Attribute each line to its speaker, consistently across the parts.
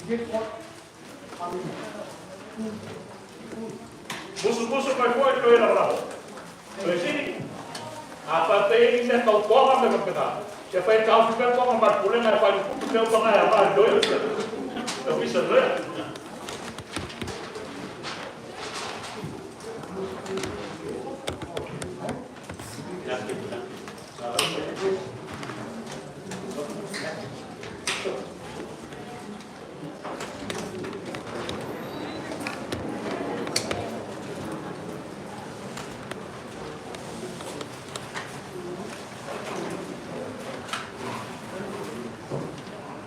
Speaker 1: Musu musu mai foi toi la bravo. Toi sini. A pa pe ni me kau koga me ka pena. Se fai kau fi me koga ma pule na fa ni kupu te upanga ya ma doi. O fisa doi.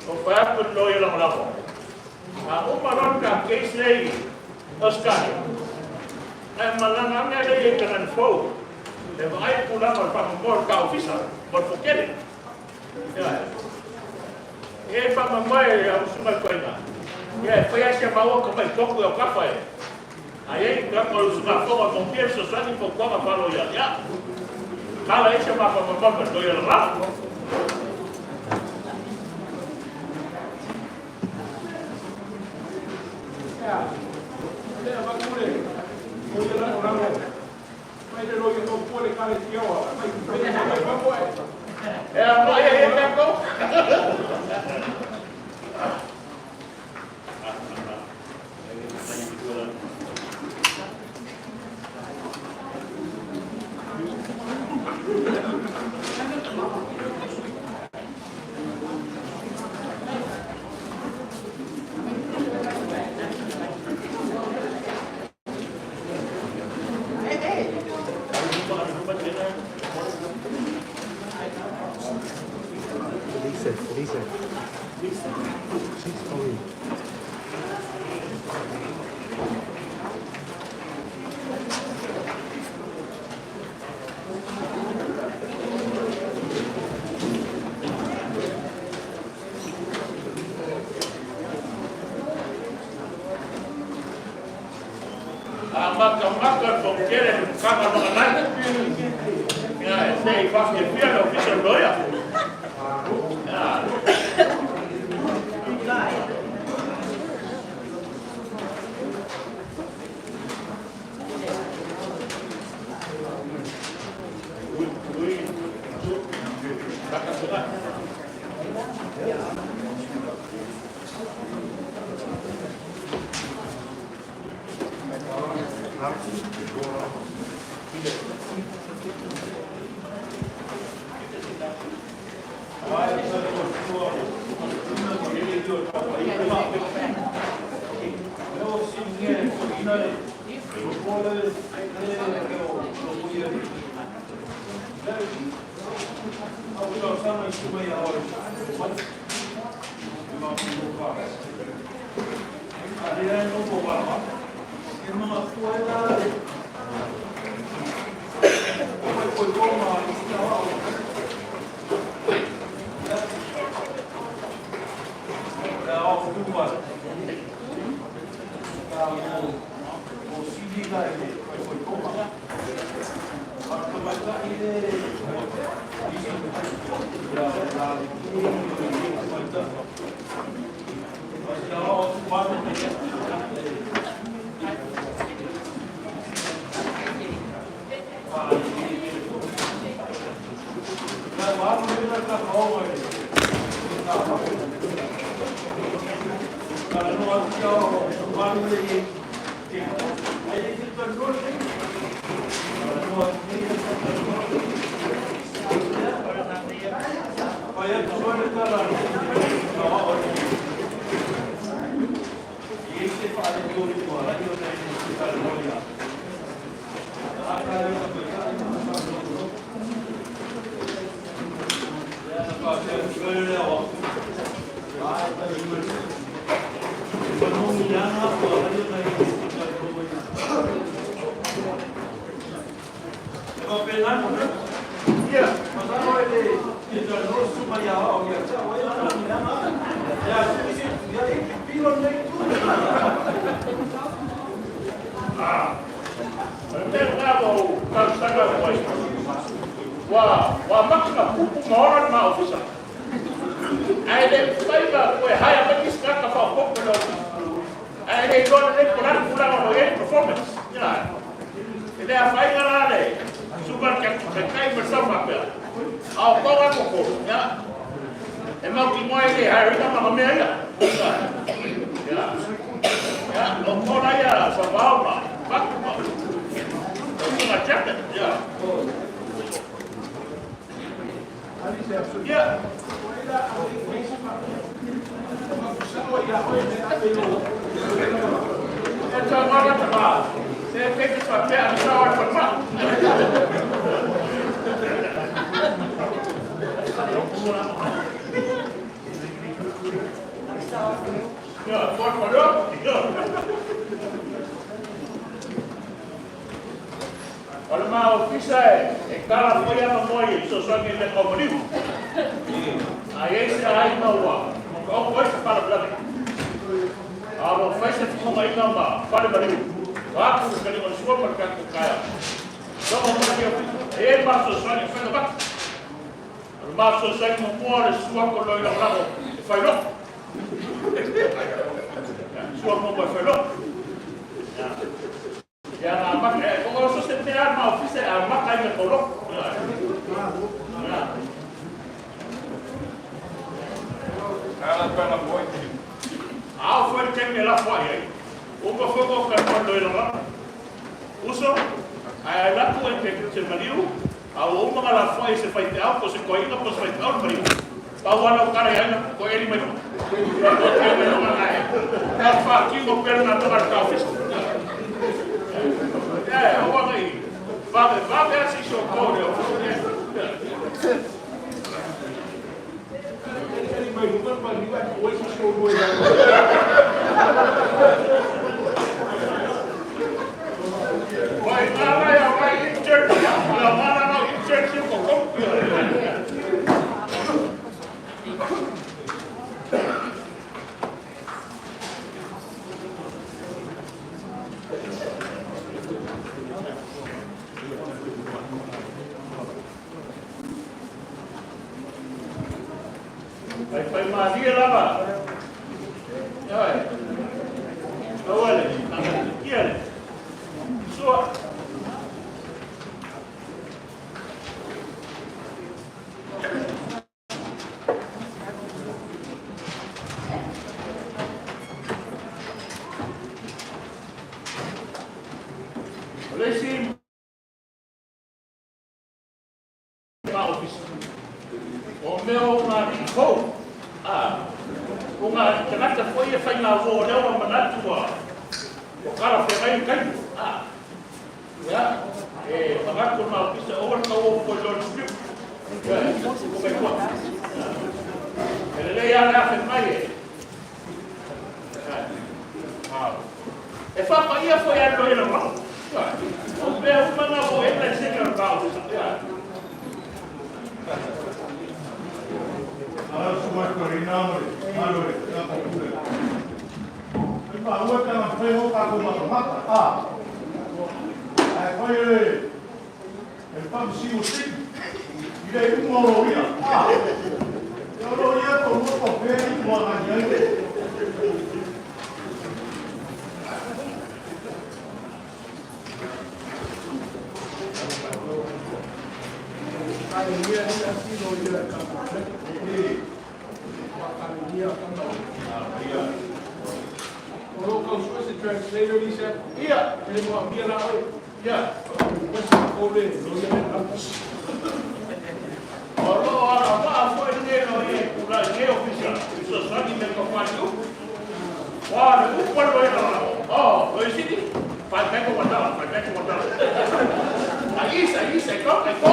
Speaker 1: O pa ku lo yo la bravo. A o maron ka case lei Oscar. Ai malanga me le e kanan fo. E vai pula mal pa mo ka ofisa, mo fokele. Ya. E pa mamai a usunga koina. Ya, foi a se maua ko mai toku o kafa e. Ai ei ka ko usunga fo mo pie so sani ko ko ma falo ya. Ya. Kala e se ma pa mamai do ya la. E a mai e e ko.
Speaker 2: Lisa, Lisa. She's calling.
Speaker 1: A maka maka fokele ni kanga no nai. Ya, se i fa ke fia no ofisa loya. Ya. Ui, ui, baka suka. Te ngā o tausaga koe. Wa, wa maka kupu maora ma ofisa. Ai le whaiva koe haia maki skaka wha popo no Le afaina la le suka taitai ma sau faapea. A o pau a koko, ia. E mau ki moe le haere na ma mea ia. Ia. Ia, o kona ia sa vao ma, paku ma. O tunga jacket, ia. Ia. E tau ngana ta ma. Se te te whapea a sao ai whanma. Ia, koe whanua. Ia. O le ma ofisa e kala foi ana moi i so soangi le kaumaliu. A iai se ai maua, mo ka oko ai se pala blame. A lo fai se fumonga ina ma pale maliu. Wa ku ka ni sua ma ka ku kaya. So mo mo ke ofisa. E ma so soangi fai na bak. O le ma so soangi mo mo le sua ko loi la lako e fai lo. Sua mo mo e fai lo. Ia na maka, o so se te a ma ofisa a maka i me kolo. Ia. A o foi le taimi e lafo ai ai. Uma foi ko ka mo loi la. Uso, ai latu e te te maliu, a o uma nga lafo ai se fai te au, ko se koinga po se fai te au le maliu. Pau ana o kare ai ko eli mai. Ko te mai no ngai. Ka fa ki mo pera na toka ka ofisa. Eh, o wa ngai. Va va va si so ko le o. Vai ngā ia vai in church. La mana no in church ko ko. Vai fai malie lava. Ai. Awale, kia le. Sua. O le isi ma ofisa. O mea o ngā rii hou. A, o ngā tangata foi e whai ngā wō leo a manatu a o kara whengai kai. A, ia, e manatu ngā ofisa o wala kau o foi lor script. Ia, o kai kua. E lelei ana awhe mai e. E whapa ia foi a loi la mau. O mea umanga o e lai seka ngā ofisa. Ia.
Speaker 3: Ala sua ko ri na mo le, malo le, ka ko pule. E pa ua ka na whai ho ka ko mata mata, a. Ai whai le, e pa si o siki, i le umo ro ia, a. Ia ro ia ko mo ko pe i mo na ia.
Speaker 4: Translator Lisa.
Speaker 1: Ia,
Speaker 4: E mo ambia la oi.
Speaker 1: ia.
Speaker 4: Ko le lo ia
Speaker 1: O lo ala maa foi le no e kula i ne ofisa. So sani me ko whai upu. Wa le upu lo e la. Oh, lo i sini. Fai peko watala, fai peko watala. A isa, isa, ko, e ko.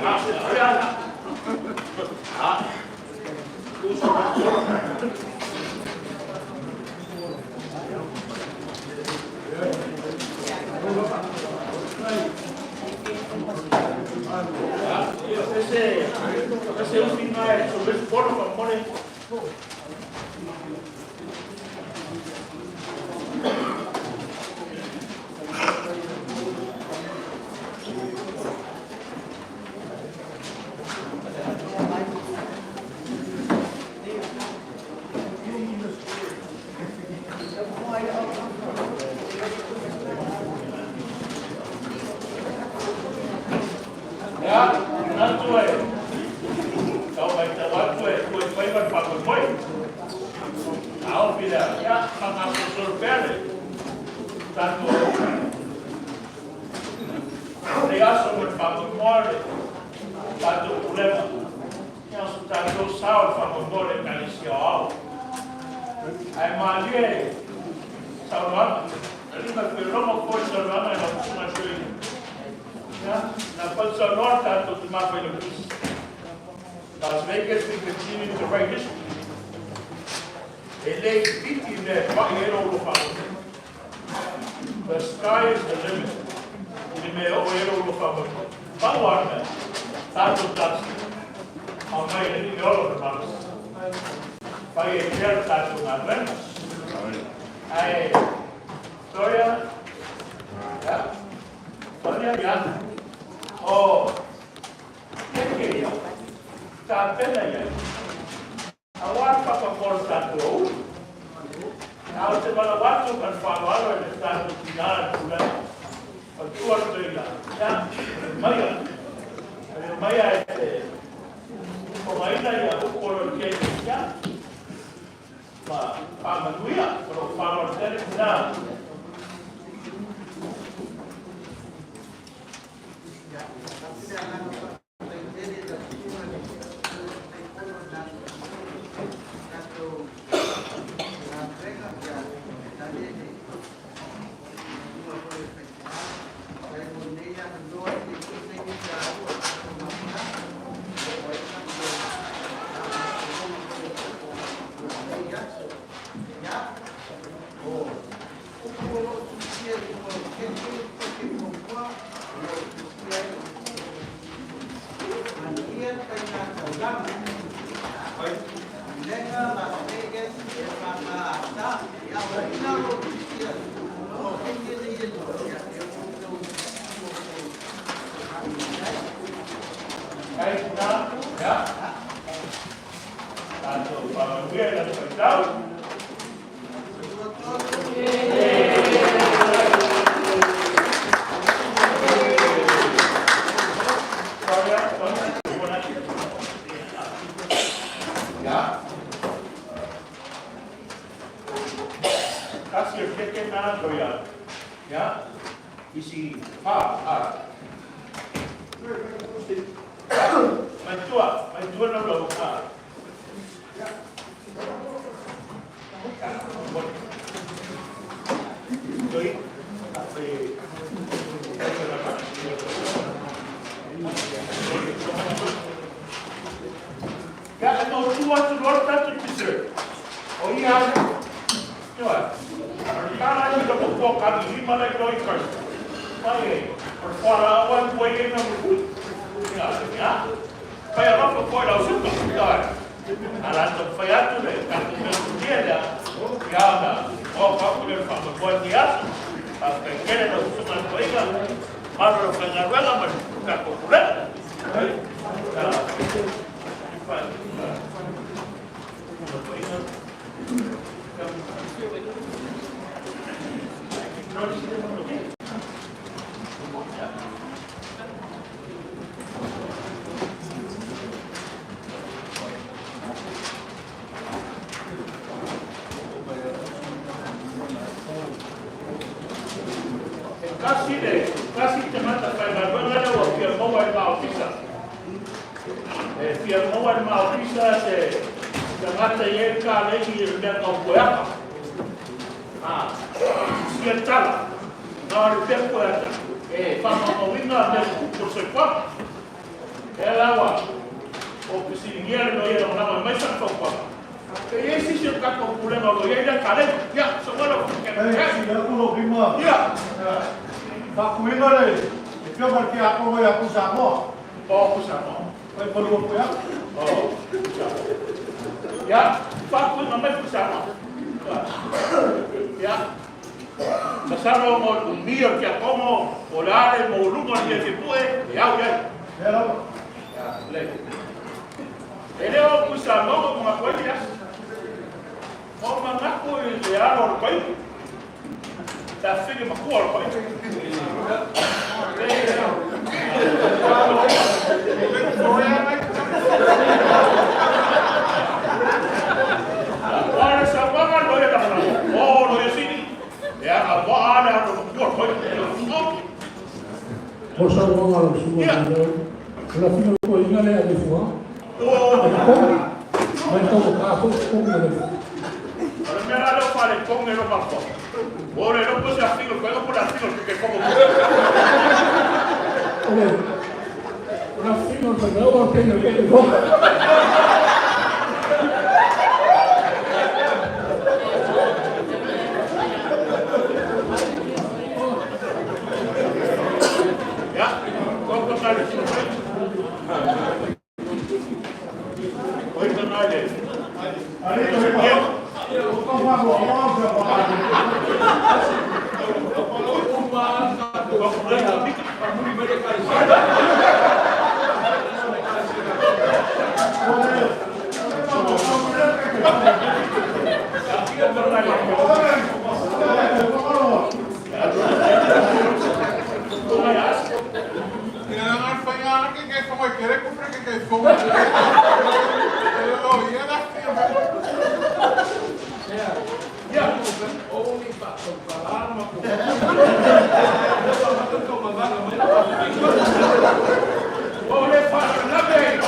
Speaker 1: Ah, ia. Ah. Uso, uso. Ese, ese ufinga e so le pono fa mone. Taofi lea, ia, faagasolosolo pea le tatou auauna. O lenei aso mo le faamoemoe o le tatou Pulega, ia o so tatou sao i le faamoemoe o le Ekalesia Aoao. Ae malie saunoaga, e lima e logo foi le saunoaga i lau Susuga i le Toeaina. Ia, na sausaunoa le tatou Tama Failautusi, Las Vegas, we continue to write history. E le itiiti mea e pai ai lou alofa. The sky is the limit. I le mea e oo i ai lou alofa. Pau lava le mea, tatou talosia, aumai e le Alii le ola o le malosi, fai ai pea le tatou galuega. Ae, Soia, ia, Sonia, ia, o keke ia, tapena ia, aua le papa mo le tatou aoauli. A o te valaau atu ma le faaaloalo i le tatou tina le pulega, matua le toeaina, ia, maia, maia e te fofogaina ia upu o lo le keke, ia, ma faamanuia, o lo o faaaloalo tele tina. Ai tina, ia, tatou faamanuia i lana faitau. Sonia, Sonia, buona. Ia. Kasi o keke nā toia. Ia. Isi pa a. Mai tua, mai tua na lau a. Ia. Toi, e, Ia, e mautu atu loa le tatou dessert. O ia ana, ioe, o le tala ai ka motu o ka lima lai loi kai. Mai e, o le fualaau ai ua i ai na mupui. Ia, ia, fai alofa foi lau suka. Ioe, a latou fai atu le tatou mea sukia lea, ia ona, o kau le whaamamoe ni aso. Faafetai tele lau susuga i le toeaina, malo le faigaluega ma le tatou pulega. E tasi le tasi tagata faigaluega lea ua fia maua i le ma ofisa. E fia maua i le ma ofisa se tagata e i ai le kalegi i le mea tau pueata. A, sia le tala, na o le pea pueata, e faamaumauina mea tutupu o le soifuaga. Lea la ua ou fesiligia le loia lagolago e aumai sana fautuaga. Pe i ai se isi o le tatou Pulega o lo o i ai lea kalegi. Ia, saunoa lau Afioga.
Speaker 3: E sili atu lou lima.
Speaker 1: Ia.
Speaker 3: Faatuina le afioga i le Tiakono ia Tuisamoa.
Speaker 1: O Tuisamoa.
Speaker 3: Fai malua pea.
Speaker 1: O Tuisamoa. Ia, faatuina mai Tuisamoa. Ia, masalo mo le umi o le tiakono, po o le a le maualuga o le mea e fia pue, e au i ai.
Speaker 3: Lea lava.
Speaker 1: Ia, lelei. E le o Tuisamoa na ou manatu ai le aso. Na ou manatu i le alo o le toeaina. Le afafine matua o le toeaina. O le saunoaga
Speaker 5: Mo saunoaga a lau susuga i le Loia, o le afio o le toeaina lea e ave i Fogaa. E totogi, ma e taugata foi le totogi o le
Speaker 1: O le mea la lea ua faaletonu nei lou mafaufau, ua ou le iloa po o se afiga o le toeaina po o le afiga o le keke
Speaker 5: O le o le afiga o le faifeau a o le teine o le keke.
Speaker 1: Ia, koko na le Oi ka na le. O le faalavelave i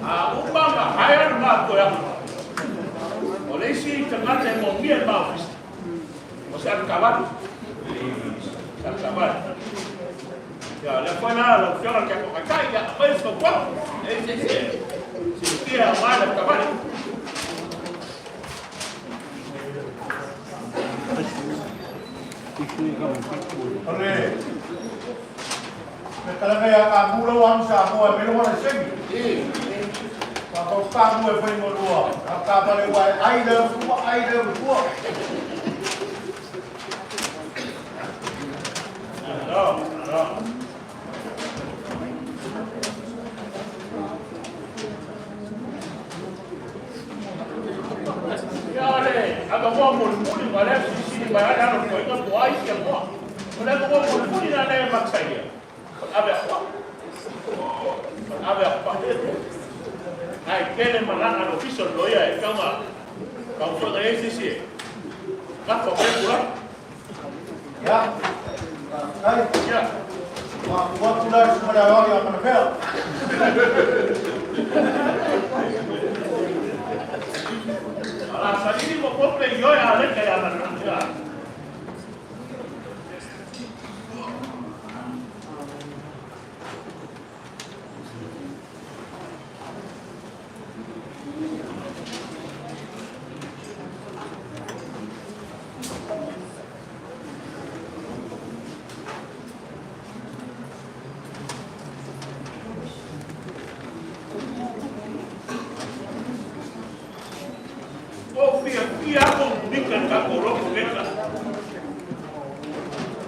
Speaker 1: A uma ona hire le matou ia o le isi tagata e moomia i le ma ofisa, o se avetaavale. Se avetaavale. Ia, lea foi la lau Afioga i le tatou Taitai, ia, aumai le fautuaga. E i ai se isi e silafia e aoga le avetaavale.
Speaker 3: O le fetalaiga ia Kamu la ua alu Samoa e aumai lona laisene. Tatou Kamu e fai ma lua avetaavale aua e ai le alu i luma ai le alu i tua.
Speaker 1: Malo, malo. Ia, o le avanoa mulimuli ma lea fesilisili mai ai le alo o le toeaina po o a isi avanoa. O le avanoa mulimuli la lea e mataia, o le ave aku au. O le ave aku au. Ae tele malaga a le ofisa o le loia e tatau ona taumafai ona i ai se isi e gafa ma lea tulaga.
Speaker 3: Ia, faafetai.
Speaker 1: Ia.
Speaker 3: Ua tuu atu la i le Susuga i le Aoao ia Panamea.
Speaker 1: O le a sailiili muamua pe ioe Aleka ia Manua. Ua ou fiafia lava ou mika i le tatou lotu i lenei taeao.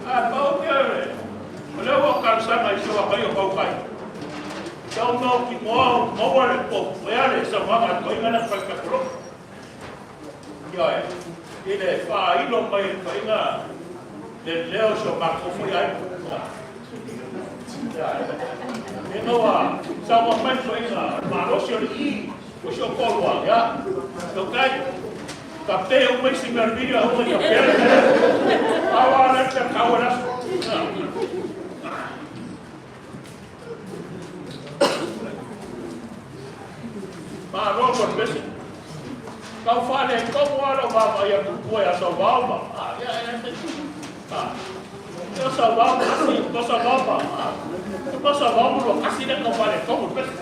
Speaker 1: Ae pau ia o le, o lea ua ou talosaga i si ou agaio tautai, tau mautinoa o maua le po ea le saunoaga a le toeaina lea na fai i le tatou lotu. Ioe, i le faailo mai e le toeaina le leo o si o matou foi aiga. Ioe, ina ua saunoa mai le toeaina, o le malosi o le i, ua si ou toalua, ia, tautai, tape uma isi mea o le video ae aua ne i tapea le mea lea. Pau lava lea le mea taua i le aso. Malo mo le pese. Tau faaletonu lava lau vaavaai atu i tua ia Sauvao ma, a, ia, ia, a, ia Sauvao ma Asi, ma Sauvao ma, a, ma Sauvao ma Luakasi lea e tau faaletonu le pese.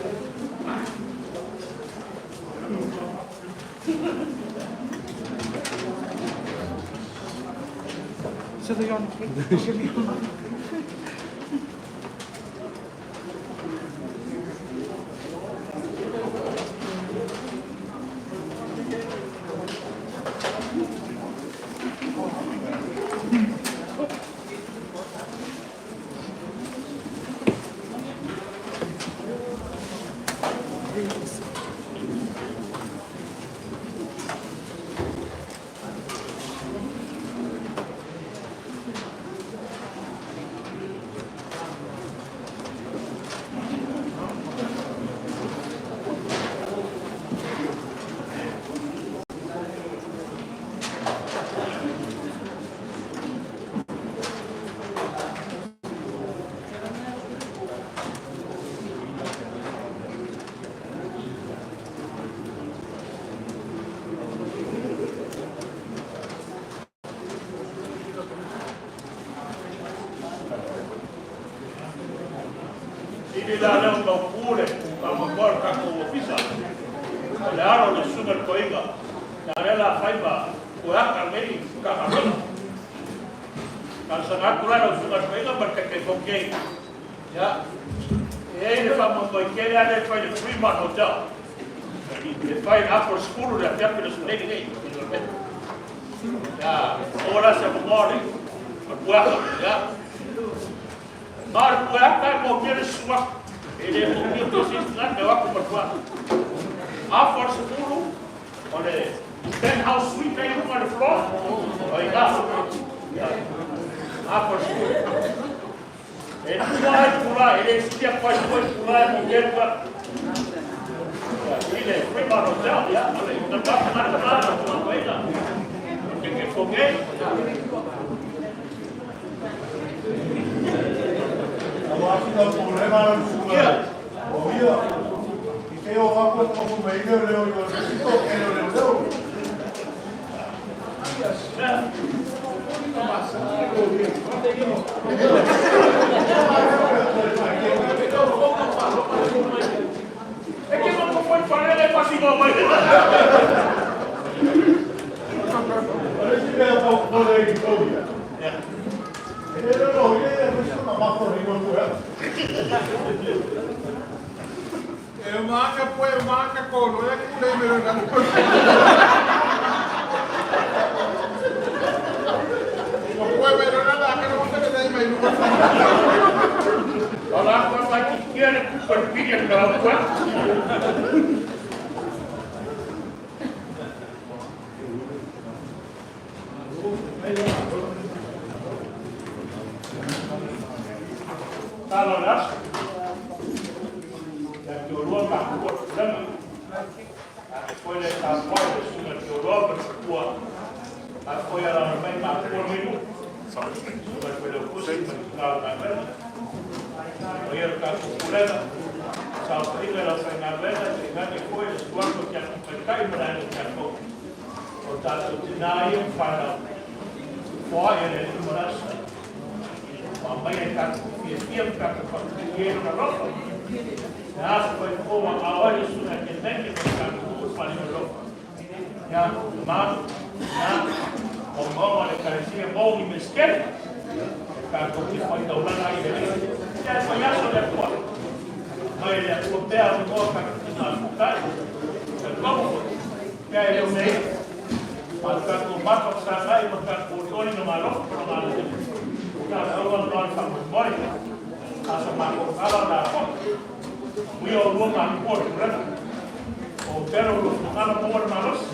Speaker 1: Ili la leo tau pule, ka makoa le tatou ofisa. O le alo o le susuga i le toeaina, na lea o le a fai ma pueaka lenei Matagaluega. Talosaga atu la i lau susuga i le toeaina ma le Taitaifono nei, ia, e i ai le faamoemoe tele lava lea e fai i le Fremont Hotel. E fai i le afa o le 10 i le afiafi o le aso Faraile lenei. Ia, maua la se avanoa o le pueaka, ia. Ma o le pueaka e moomia le susu atu. E le moomia foi e se isi tagata e o atu ma le pueaka. Afa o le 10, o le penthouse suite la e i luga i le floor, o i ina. Afa o le 10. E 2 lava itula, e le sili atu lava i le 2 itula e moomia ai le pueaka. I le Fremont Hotel, ia, o le talosaga atu la i lau susuga i le toeaina, o le Taitaifono nei.
Speaker 3: Aua sina popolega lau susuga i le Loia, i te o atu e tofu mai ai leoleo i le isi toatele o leoleo.
Speaker 1: E te nonofo i le fale e faasinoa mai.
Speaker 3: O le isi mea e tau popole ai i Loia, e le o le loia e fai sina mamafa o le igoa pueaka.
Speaker 4: E o maaka poe o maaka kolo e kule me lo na. O poe me lo na ka no te dai mai no.
Speaker 1: O la koe mai ki le kupa le pili le lau koe. Tala o le aso. Ia te olua ma kua le tulaga. A te koe le tapuai le susuga te oloa ma le faletua. A koe ala mai ma kua mai nu. Susuga le Failautusi ma le tina o le galuega. O ia le tatou pulega. Saofaiga i le aufaigaluega tainane foi le suafa o Tiakono Taitai ma le aiga Tiakono. O tatou tina ia ma fanau. Foai e le Alii mo le aso. Ua aumai e tatou fiafia ma tatou faapipii ai Lona alofa. Le aso foi po ua ao ai le susuga ia Keneke ma le tatou nuu i le faleina o le alofa. Ia, mamalu, ia, momoga o le Ekalesia mo ni mesikele. E tatou te faitaulaga ai i le Alii. Ia, e fai aso le Atua. Mai e le Atua pea avanoa tatou tina futai. Talitonu foi, pea e le o mea ia. Ma o tatou mata fesagai ma tatou olioli lona alofa ma lona agalelei. Ia, o le auala lena o le faamoemoe. A o sa matou tala o le a foi. Manuia oulua ma atua o le pulega. O pea lo oulua finagalo maua le malosi.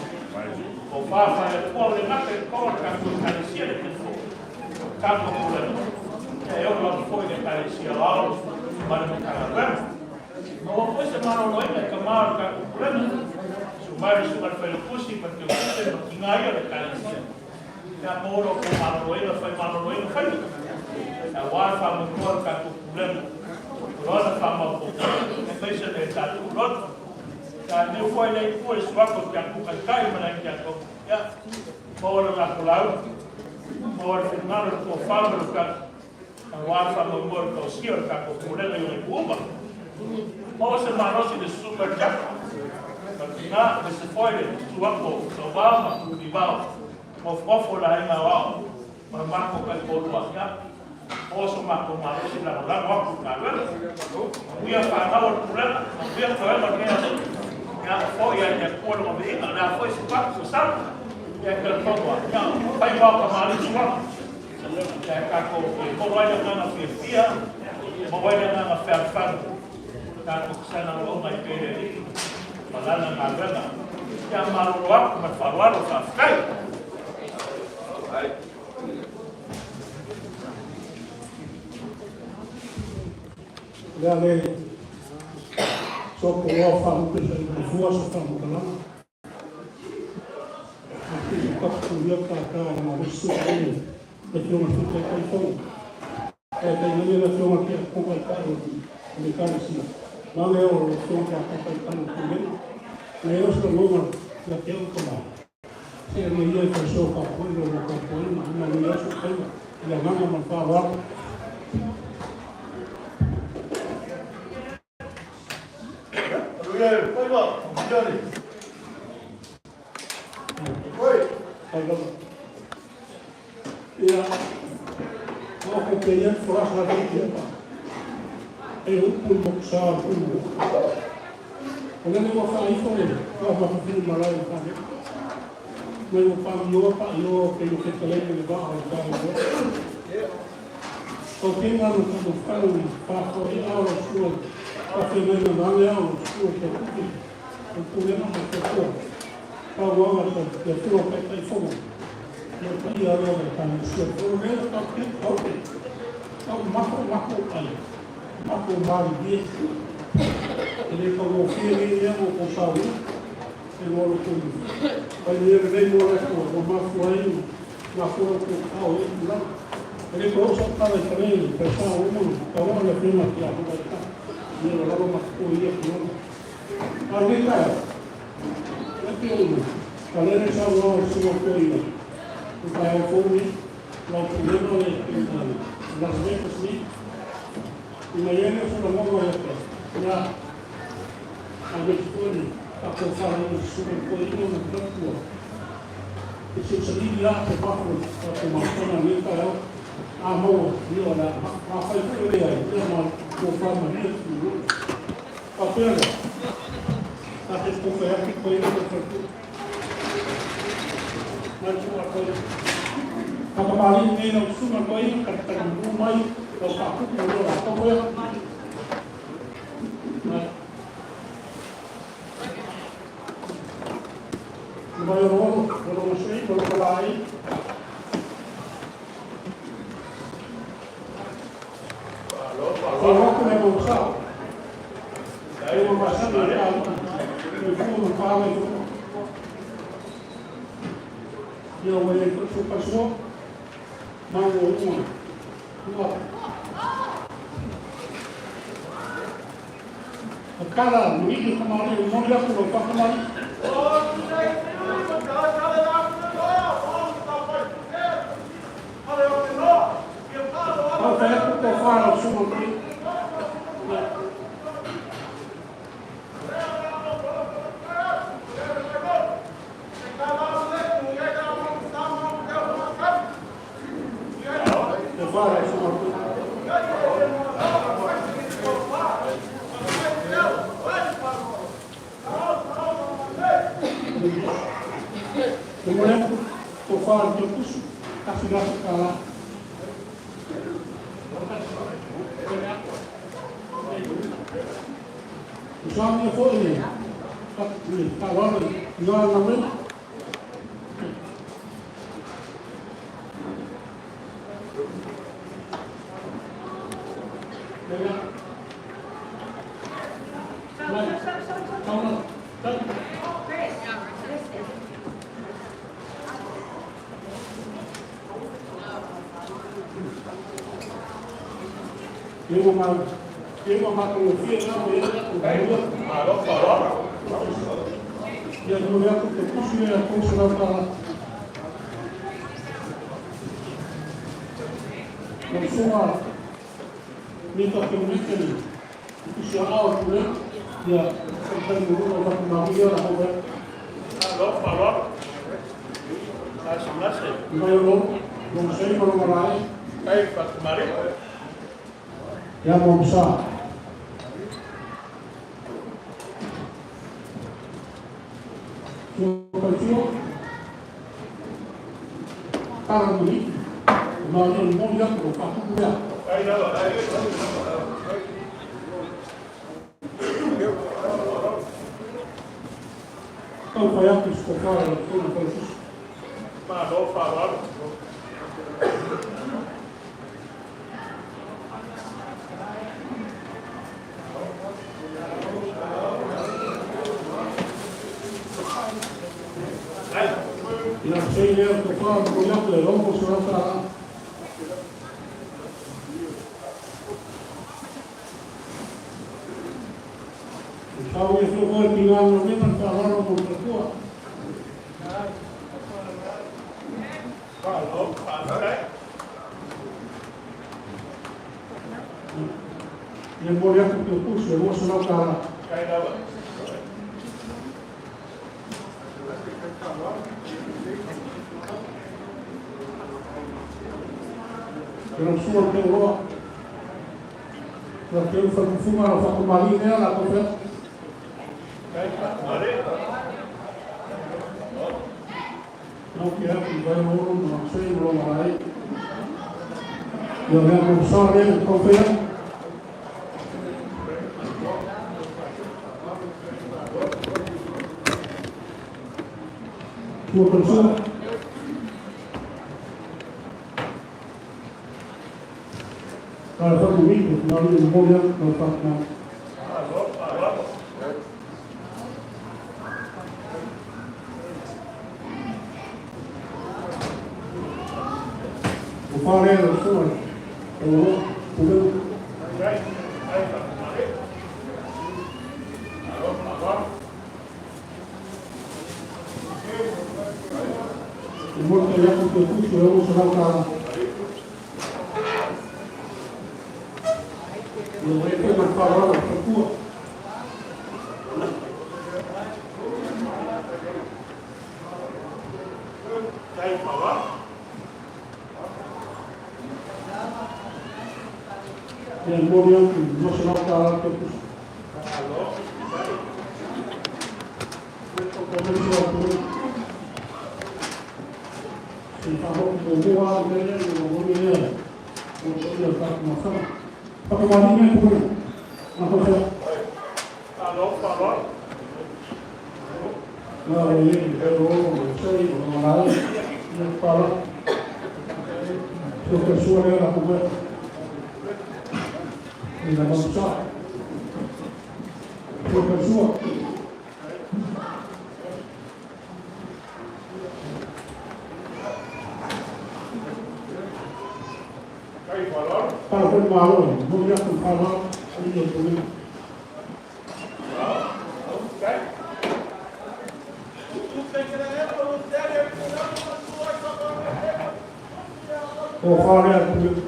Speaker 1: O fa e Atua o le gata i totonu o le tatou Ekalesia le Telefoni. Tatou pulega. Ia e oo lava foi i le Ekalesia Aoao ma le Matagaluega. Maua foi se maloloina i tama o le tatou pulega. Susu mai le susuga i le Failautusi ma le Teutuse ma tina ia o le Ekalesia. Ia maua lo outou maloloina fai maloloina faiva. Aua le faamoemoe o le tatou pulega. O lona faamaopoopoina aemaise le tatou loto. Ia liliu foi le itu i le suafa o Tiakono Taitai ma le aiga Tiakono. Ia maua le latou lauga. Maua le finagalo i le tofa ma le utaga. Aua le faamoemoe o le tausia o le tatou pulega i ona itu uma. Maua se malosi i le susuga i le Tiakono ma le tina, aemaise foi le susu atu o Sauvao ma Tuivao, nofonofo i le aiga aoao ma le matou taitoalua. Ia, maua so matou malosi e lagolago atu i le galuega. Manuia fanau a le pulega, manuia toega o lenei aso. Ia, foi lava i le Atua lona viiga. O le a foi se fatu, se sala, ia e talitonu lava. Ia, faiva o tamalii suaga. Ia tatou e maua ai le agaga fiafia, maua ai le agaga fealofani, tatou saga auauna ai pea i le Alii ma Lana galuega. Ia malolo atu ma le faaaloalo, faafetai.
Speaker 5: O le a le sopoloa faalupe sa i fua se faamatalaga. Kaputulia ka ka ma rusu e le fionga tu te kai fo. E te ngai le fionga ki ko kai ka o le ka si. Ma le o le fionga ka kai ka no le. Le o so lo ma la te o ko ma. Se no ia e so ka ko lo ma ka ko ma ma le so kai la manga ma fa wa.
Speaker 3: Manuia, faiva, manuia. Oi.
Speaker 5: Ai lava. Ia, o ko te ia fora ha te ia pa. E upu mo sa upu. O le wa fa ifo le, wa ma fa fili malai fa le. Mai o pa yo pa yo ke yo ke tele le ba o ka o. O ke nga no ka fa o fa ko e a o su. Pa fe mai na le a o su ke ku. O ku le ma ko ko. Pa wa wa ka te tu ka kai fo. Ia pa ia le ka ni su. O le ka ke o ke. O mako mako ai. Mako mari die. E le ka mo fie ni ia mo ko sa u. E mo lo ko. Ai le le mo le ko o ma fu ai. Ma fu ko ka o i la. E le ko sa pa le ka le ka sa o mo ka o le prima ki a ko ka. Ni lo lava ma ko ia ko. A le ka. Le ke o. Ka le sa o su ko ia. O ka o fo ni. La ko le no le las veces ni. Ina ia le fura mo ia ka. Ya. A le ko ni. A ko fa ni su ko ia na ka ko. E se sa ni ia te pa ko ka ko ma ko na ni ka o. A mo ni o la ma fa ko le ia ia ma ko fa ma ni ku. Pa pe le. A te ko fa ki ko ia ko ko. Ma tu a ko. Ka ka mali ni no su ma ko ia ka ta mu mai o ka ku ko lo ko ko ia. Mai o o lo sei o lo lai.
Speaker 1: Malo,
Speaker 5: Ko
Speaker 1: malo.
Speaker 5: ro ko le mo sa. E o ma sa ni ka. E fu no pa le fu. Ia o le ko su pa su. Ma o o. Ua. O kala ni i ka mali o mo ia ko lo pa ka mali. O fa ko ko fa lo su mo ki. E fa lo su mo ki. O mo le ko fa lo kusu. Ka fi ga ka la. O sa mi fo ni. Ka ni ka wa ni yo na me. Eu uma macrofia não eu
Speaker 1: Malo, malo.
Speaker 5: Ia no le ko te kusu ia kusu na ka. Mo sua ni ka ke ni ke ni. Kusu a o le ia ko te mo ro ka ma ia la ho.
Speaker 1: Malo, malo. Nasi, nasi.
Speaker 5: Mai o lo sei mo lo mai.
Speaker 1: Ai, Fatumari.
Speaker 5: Ia mo sa. Sua ka tio. Para ni. Ma le mo ia ko ka ku ia.
Speaker 1: Ai, lava.
Speaker 5: Tau whai atu ko whara o tōna whai
Speaker 1: Malo, malo. Ai,
Speaker 5: Ia Ia sei lea tofa mo ia le logo se lau tala. Tau ia fia foi pingano lena le whaalalo mo te tua.
Speaker 1: Malo, faafetai.
Speaker 5: Ia momoli atu ke pusi e $200.
Speaker 1: Kai lava.
Speaker 5: Ia lau sua te uroa. Ia ke ufa kufunga lau whakamali mea la kofea.
Speaker 1: Kai mare.
Speaker 5: Nau ke aku i vai oro ma sei mo lo mai. Ia mea mo sa lea o kofea. Tua persua. Tala whaku mito, nā li o mori atu kau whakama.
Speaker 1: Malo, malo.
Speaker 5: O wharea o sua, o ro, o reo.
Speaker 1: Kai, kai mare. Malo, malo.
Speaker 5: O mori te iaku te kusi o o sa rau tala. Ia o e te mai whārara o te kua.
Speaker 1: Kai malo.
Speaker 5: Ia mori atu, no sa rau tala te kusi.
Speaker 1: Malo, kai.
Speaker 5: O mori o te Se whahoki o mua mele o mori ea. O te ia whakamawhanga. Whakamari mea pukuna. Nā kofea.
Speaker 1: Malo, malo.
Speaker 5: Nā o ie ki he ro o sei o marae. Ia pala. Sua persua lea la kumea. I la manusa. Sua persua.
Speaker 1: Kai malo.
Speaker 5: Pala koe malo. Mori atu pala. I le pulina.
Speaker 1: Kai.
Speaker 5: O wharea pulina.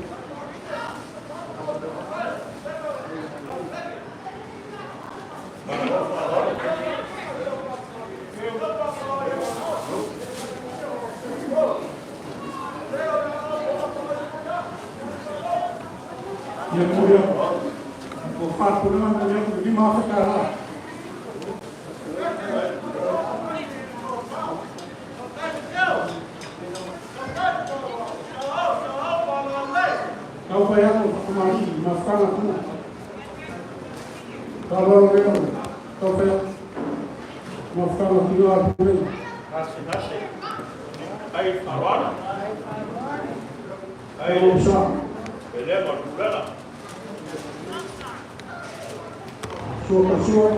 Speaker 5: Ia mori atu. O whāpuna mori atu lima awheka rā. Kau pai atu whakamari ma whanga tuna. Ka raro reo. Kau pai atu. Ma whanga tuna a pulina.
Speaker 1: Nasi, nasi. Kai malo.
Speaker 5: Kai o sa.
Speaker 1: Pele ma pulena.
Speaker 5: Sua persua.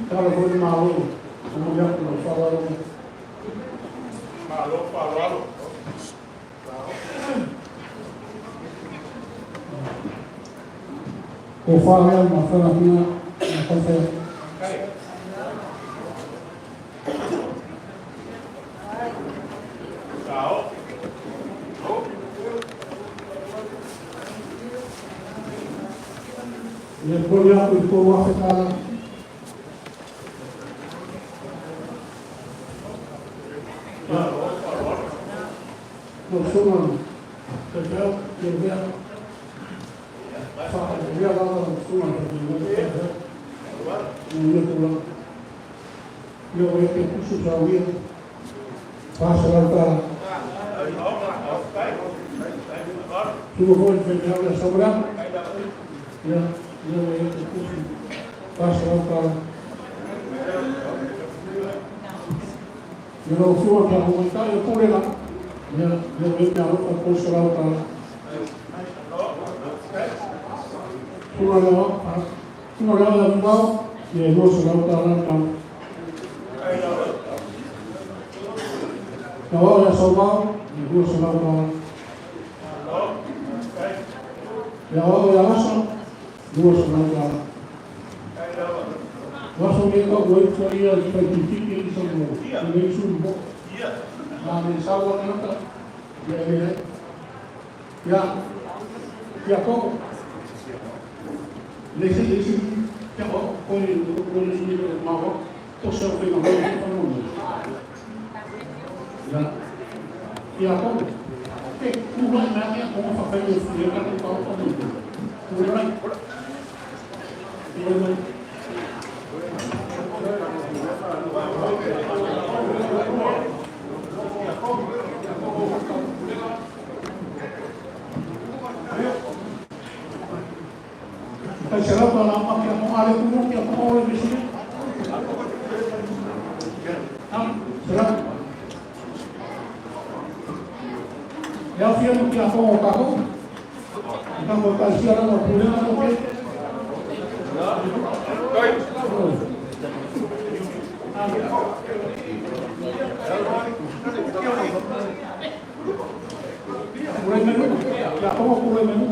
Speaker 5: Tala foi malo. O mori atu na whawaro.
Speaker 1: Malo, malo.
Speaker 5: O wharea ma whanga tuna. Ma kawhea.
Speaker 1: Kai. Sao.
Speaker 5: Ia mori atu i tō awheka rā.
Speaker 1: Malo, malo.
Speaker 5: No sunga te peo, te mea. Wha, ia lava no sunga te mea te peo. Ia tula. Ia o e te kusu sa uia. Pāsa rau tala.
Speaker 1: Kai. Kai malo.
Speaker 5: Tuma foi te mea le saura. Ia, ia o e te kusu. Pāsa rau tala. Ia lau sua kia ho mai tai o pore la. Ia, ia o e te alofa pōsa rau tala. Sunga leo, Tuna le ao ia ia $200 tau. Na wao ia saumao, ia $200. Ia wao ia osa, $200. Waso me ka ua itua ia i kai titiki i sa mo. I le isu mo. Na me sawa kanata. Ia ia. Ia. Ia ko. Le se le se kia o ko ni ko ni ni ma ho. To se o whenga hoi ki whanau. Ia. Ia ko. Te kura nā kia ko whawhai o whia ka te pau whanau. Kura rai. Kura mai. Kai se rau la ma kia mo ale ku mo kia mo ole bisi. Ah, se rau. Ia fia mo kia ko ka ko. Ka mo ka sia ra mo pule na ko ke. Pule menu. Kia ko pule menu.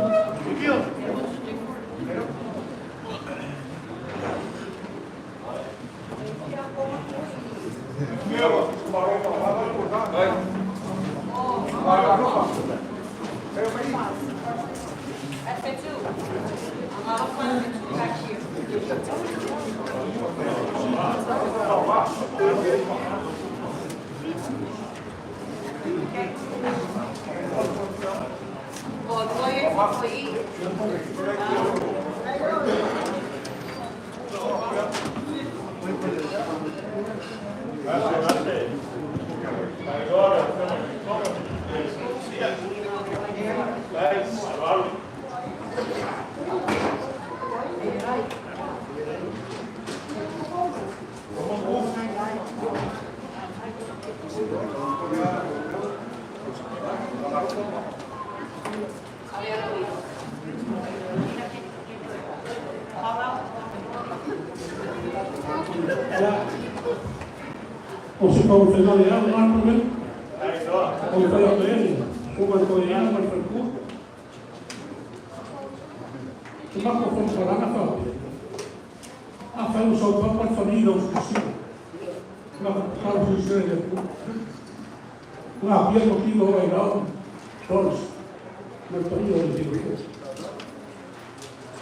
Speaker 5: O se pau whenga le au ngā me. O whai o te eri. Ko mai ko e ana mai whai Te mako whai wharanga whao. A whai o sau papa whani rau sisi. Ngā whakaro sisi le ku. Ngā pia ko ki o ai rau. Dollars. Mai pahi o le tiro.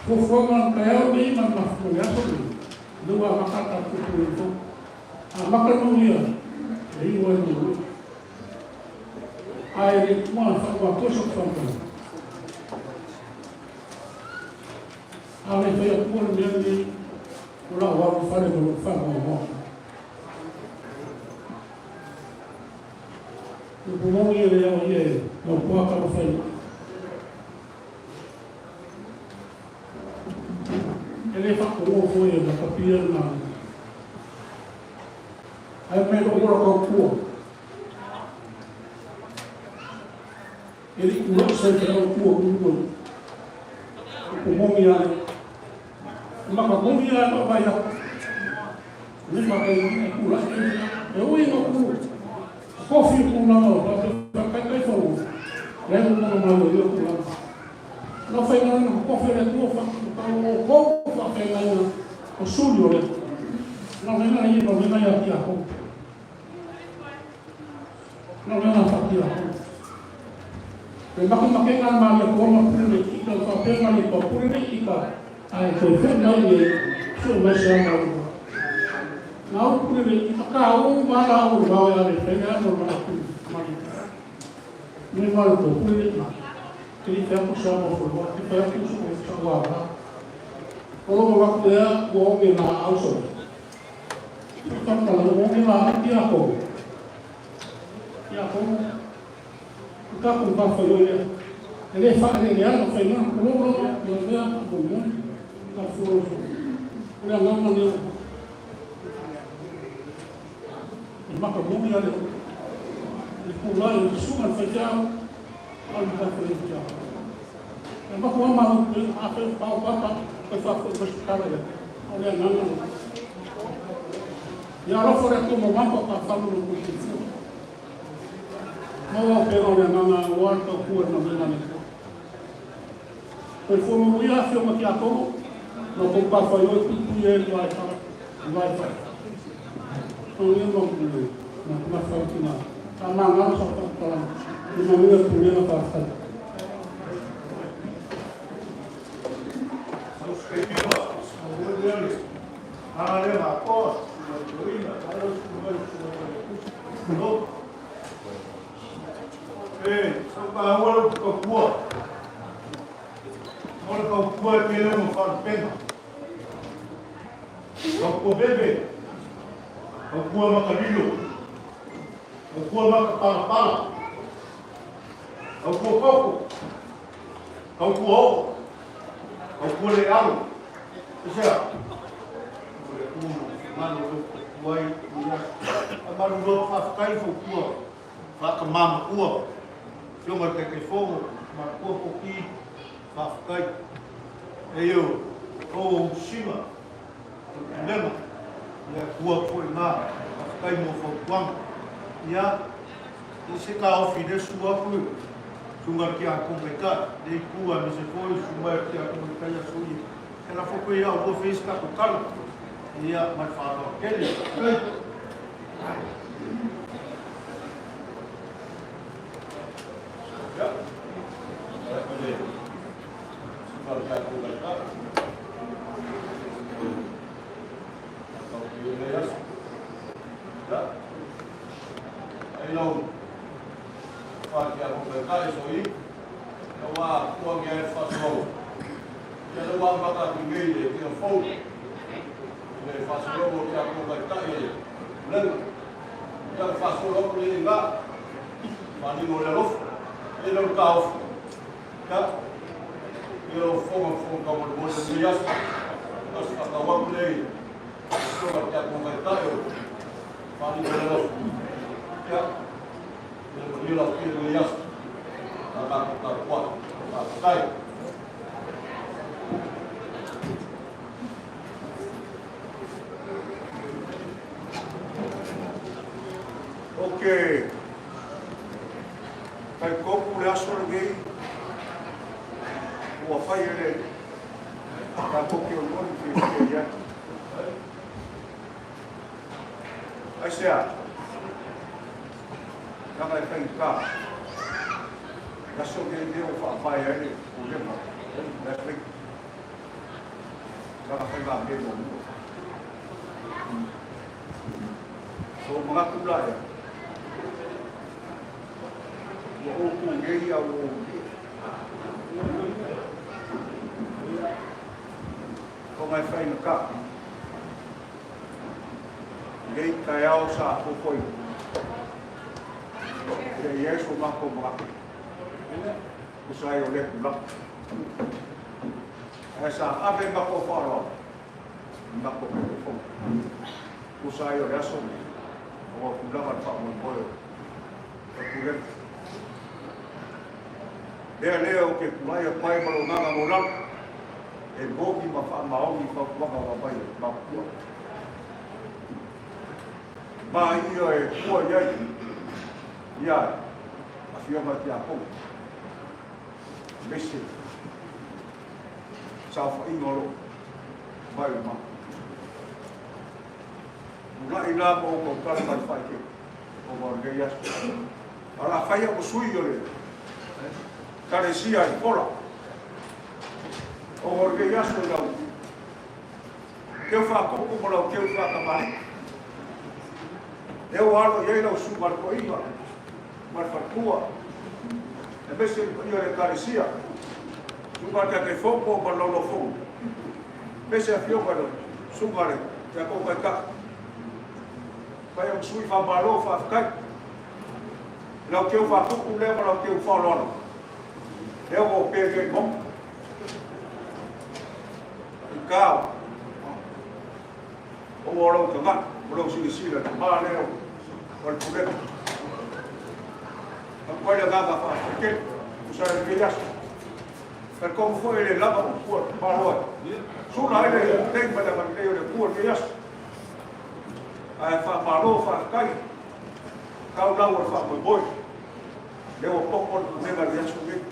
Speaker 5: Ko whanga kai au nei man mafu le aso nei. Nua makata kuku i tō. A maka nuia, e iwa e nui. Ai re mua whakua toso whakua. A le whai atua le mea nei, o la waru whare mo lo whanau mo. O pumongi e le au ia e, no pua ka whai. E le whakua foi e makapia nā. Ai me lo ora kau kua. E li kura se te kau kua kua. O pumongi ai. Maka mongi ai no vai aku. Le maka i kura e ui no ku. Kofi ku na no, ka kai kai fo. Le no no no yo ku la. No fai na no kofi le ku fa ka o ko fa fai na o sulio le. No le na i no le na ya kia ko. No le na fa kia ko. Le maka maka ngā mā le kua ma pure le ika, ka pe ma le kua pure le ika. Ai koe whe mai le su mai se ama ua. Ngā u pure le ika ka u ma la u wau ya le whenga no ma ku ma le. Me ma le kua pure le ika. Te i whea ko se ama fo wa, te whea ko se sa wa ha. O lo wa ku ea ua onge nā au so. Ka ka la onge nā kia ko. Kia ko. Ka ku ka whai oi ea. E le wha le ea no whai ngā kuro ro, no mea, no mea, ka furo fo. O lea ngā ngā leo. E maka moni ale. Le kūlai o te sunga le whai te au, au le whai whai te au. E maka wa mahu, a whai pao papa, whai whai whai whai whai ia. O le agaga lena. Ia alofa le Atua mamafa faafalo lo outou soifua. Maua pea o le agaga aua le tautua i le galuega a le Atua. Soifua manuia afioga tiakono ma outou matafaioi puipuia ai le va i fafo. Manuia ma mafaufau tina. Faamagalo sau faamatalaga. Ia manuia le pulega faafetai.
Speaker 3: O le fautua e tele ona faalupega. Fautua veve, fautua makalilo, fautua makapalapala, fautua koko, fautua oo, fautua le alo. Aisea? O le Atua ma le finagalo o lea ua fautua ai i aso. Faamalulu atu, faafetai fautua faatamā matua, Afioga i le Taitaifono, Matua Poti, faafetai. E io, o usina, o le pulega, ia tua atu foi i ina, faafetai mo fautuaga. Ia, i se taofi i le susu atu i susuga i le Tiakono Taitai, le itu aemaise foi le susu mai o le Tiakono Taitai Aso Ie. E lafo atu ai ia oulua e fai ai se tatou tala. Ia, ma le faaaloalo tele. Faafetai. Ou te talitonu le aso lenei ua fai e le tatou te olioli fiafia i ai. Aisea? Leaga e faigata. Le aso lenei lea ua faavae ai le Pulega le Aso Lana faigamea muamua. Ua ou manatu la ia, ua ou tu nei a ua ou lia. Ona e faigata. Nei taeao sa fuafuaina. E le i ai so matou manatu. Tusa ai o lea tulaga. Ae sa ave matou faaaloalo i matou Taitaifono. Tusa ai o le aso lenei, ua tulaga le faamoemoe o le Pulega. Lea lea ou te tulai atu ai ma lou agaga maualalo e moni ma faamaoni fautuaga ua aumai e matua. Ma ia e tua i ai ia afioga i tiakono, aemaise saofaiga o lo o mai o matou. Tulai la ma ou tautala ma le faaeteete ona o lenei aso. A o le a fai au ma sui o le Ekalesia i Fola ona o lenei aso i lau keu faatupu ma lau keu faatamalii. Lea ua alo i ai lau susuga i le toeaina ma le faletua, aemaise le paia o le Ekalesia, susuga i le Taitaifono ma le Laulau-a-Fono, aemaise afioga i le susuga i le Tiakono Taitai. Fai au ma sui faamalo, faafetai. I lau keu faatupu lea ma lau keu faaaloalo, lea ua opea nei i le Maota. I ka o ua lou tagata, o lou silasila i le ma lea o le pulega. Avatu ai le agaga faafetai tele, tusa ai o lenei aso. Talitonu foi e le lava o pua malo ai. Sula ai le lelei ma le agalelei o le Atua i lenei aso. Ae faamalo faafetai, tau lau o le faamoemoe, lea ua popo le pulega i le aso lenei.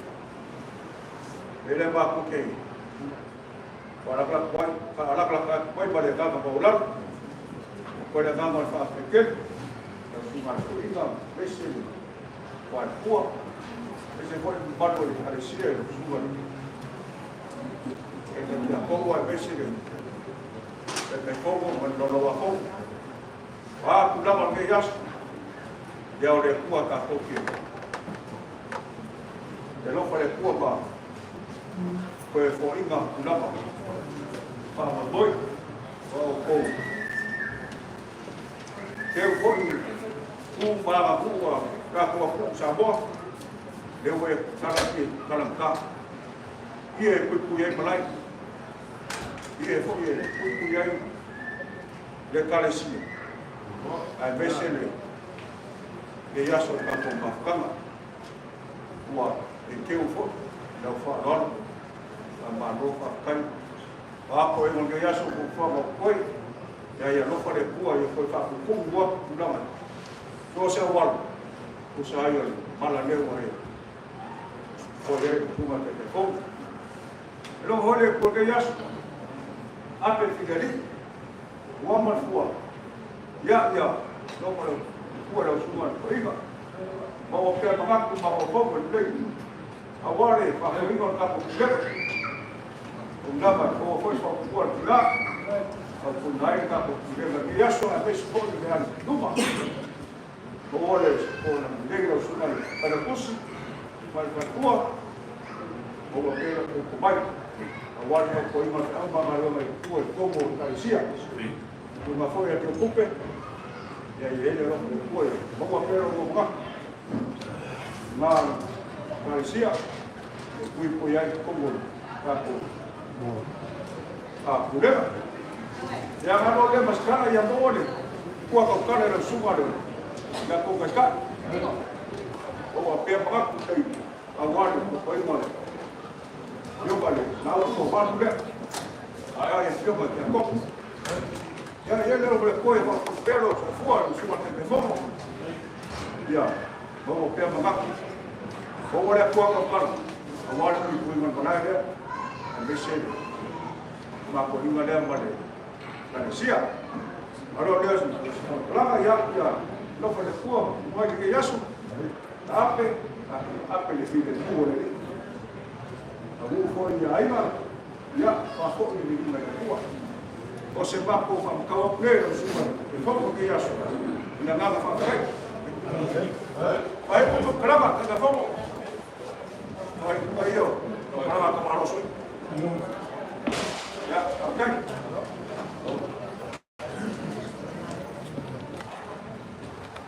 Speaker 3: O le mea lea matou te faalatalata ai, faalatalata atu ai ma le agaga maualalo, ma le agaga o le faafetai tele, lau susuga i le toeaina, aemaise le faletua, aemaise foi le mamalu o le Ekalesia i lau susuga i le Tiakono, aemaise le Taitaifono ma le Laulau-a-Fono. O a tulaga o lenei aso, ia o le Atua tatou te alofa le Atua ma toe foaiina tulaga faamoemoe o outou teu foi tu ma aganuu a tatou atunuu Samoa, lea ua e tala i talagata ia e puipui ai malae, ia foi e puipui ai le Ekalesia, aemaise lenei aso o le tatou mafutaga. Ua e teu foi i lau faaaloalo, faamalo faafetai. O a koega o lenei aso ua ma koe, ia ia alofa le Atua ia toe faapuupuu atu tulaga. So se auala, tusa ai o le mala lea ua e foai ai le susuga i le Taitaifono. E logo foi le Atua i lenei aso, ape le filialii, ua ma le fua, ia ia logo le Atua i lau susuga i le toeaina. Ma ua pea manatu ma mafaufau e lelei, aua le faafoeina o le tatou pulega. O lava e maua foi faaupua le tila, faafoeina ai le tatou pulega i lenei aso, aemaise foi le alu i luma. Maua le ona lelei lau susuga i le Failautusi ma le faletua, maua pea le tomai, aua le tautuaina o le feau ma galuega i tua i totonu o le Ekalesia. Tulaga foi ia teutupe, ia i ai le alofa o le Atua ia maua pea lo manatu. Na Ekalesia, e puipui ai totonu o le tatou pulega. Ia ngalo lea masikana ia maua le kua kaukala i lau susuga le latou taitai. Maua pea manatu tai aua le tautuaina o le afioga le lau tofalu lea. Ae ai afioga i Tiakono. Ia ia le le koe faapea lo soifua le susuga i le Taitaifono. Ia maua pea manatu. Maua le Atua kaukala aua le puipuiga o le malae lea. Aemaise le mapoiga lea ma le Ekalesia. Alo lea faamatalaga ia ia alofa le Atua mai lenei aso. Ape, ape le filemu o le Alii. Auu foi ia aiga, ia faafoi le viiga i le Atua. O se matou faamatau atu nei lau susuga i le fono lenei aso i le agaga faafetai. Ai ko kalama ka fono. Ai ai yo, kalama ka malo sui. Ya, okay.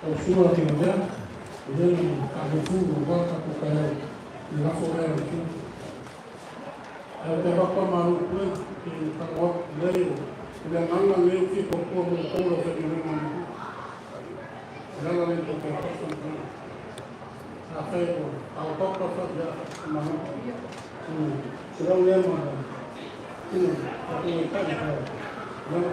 Speaker 5: O sua te mea, o lea na tatou fu o wā tatou kai i lafo lea o le. Ae te wapa malu kue, te whakawap lei o, o le nganga lei ki ko kua mo kōla whai ni renga ni. Lala le tō te pasa ni. A whai o, a o papa whai ia mahu. Se rau lea ma, ina, a tō e kai whai. Lala.